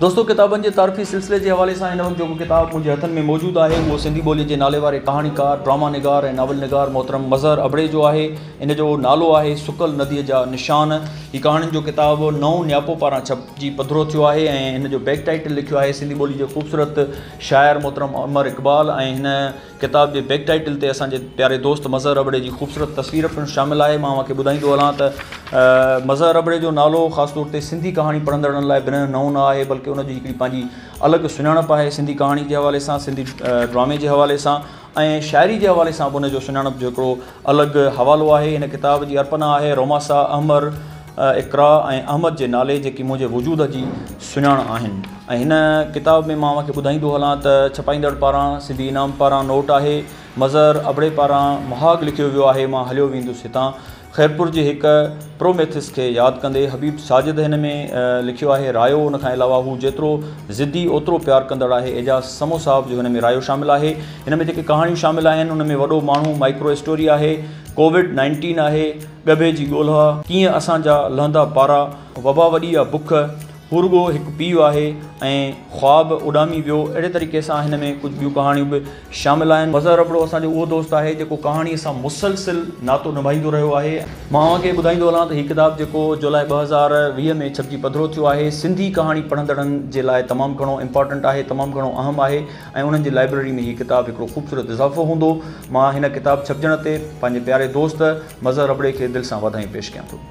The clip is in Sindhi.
دوستو ڪتابن جي تعارفي سلسلي جي حوالي سان هن وقت جيڪو ڪتاب منهنجي هٿن ۾ موجود آهي اهو سنڌي ٻولي جي نالي واري ڪهاڻيڪار، ڊراما نگار ۽ ناول نگار محترم مظهر ابڙي جو آهي. ان جو نالو آهي سڪل نديء جا نشان. هي ڪهاڻين جو ڪتاب نئون نياپو پاران ڇپجي پڌرو ٿيو آهي ۽ هن جو بيڪ ٽائيٽل لکيو آهي سنڌي ٻولي جي خوبصورت شاعر محترم امر اقبال ۽ هن ڪتاب جي بيڪ ٽائيٽل تي اسان جي پياري دوست مظهر ابڙي جي خوبصورت تصوير پڻ شامل آهي. مان اوهان کي ٻڌائيندو هلان ته مظهر ابڙي جو نالو خاص طور تي سنڌي ڪهاڻي پڙهندڙن لاء بنهه نئون نه آهي بلڪه ان جي هڪڙي پنهنجي الڳ سڃاڻپ آهي سنڌي ڪهاڻي جي حوالي سان، سنڌي ڊرامي جي حوالي سان ۽ شاعري جي حوالي سان به ان جو سڃاڻپ جو هڪڙو الڳ حوالو آهي. هن ڪتاب جي ارپنا آهي روماسا احمر، اقرا ۽ احمد جي نالي جيڪي منهنجي وجود جي سڃاڻ آهن ۽ هن ڪتاب ۾ مان اوهان کي ٻڌائيندو هلان ته ڇپائيندڙ پاران سنڌي انعام پاران نوٽ آهي مظهر ابڙي پاران مهاڳ لکيو ويو آهي مان هليو ويندس هتان خيرپور جي هڪ پروميٿس کي ياد ڪندي حبيب ساجد هن ۾ لکيو آهي رايو ان کان علاوه هو جيترو ضدي اوترو پيار ڪندڙ آهي اعجاز سمون صاحب جو هن ۾ رايو شامل آهي هن ۾ جيڪي ڪهاڻيون شامل آهن ان ۾ وڏو ماڻهو مائڪرو اسٽوري آهي ڪووڊ نائنٽين آهي ڳڀي جي ڳولها، ڪيئن اسان جا لهندا پارا، وبا وڏي آ بک، هو رڳو هڪ پيء آهي ۽ خواب اڏامي ويو اهڙي طريقي سان هن ۾ ڪجهه ٻيون ڪهاڻيون به شامل آهن. مظهر ابڙو اسان جو اهو دوست آهي جيڪو ڪهاڻيء سان مسلسل ناتو نڀائيندو رهيو آهي. مان اوهان کي ٻڌائيندو هلان ته هي ڪتاب جيڪو جولاء 2020 ۾ ڇپجي پڌرو ٿيو آهي سنڌي ڪهاڻي پڙهندڙن جي لاء تمام گهڻو امپارٽنٽ آهي تمام گهڻو اهم آهي ۽ انهن جي لائبريري ۾ هي ڪتاب هڪڙو خوبصورت اضافو هوندو. مان هن ڪتاب ڇپجڻ تي پنهنجي پياري دوست مظهر ابڙي کي دل سان واڌايون پيش ڪيان ٿو.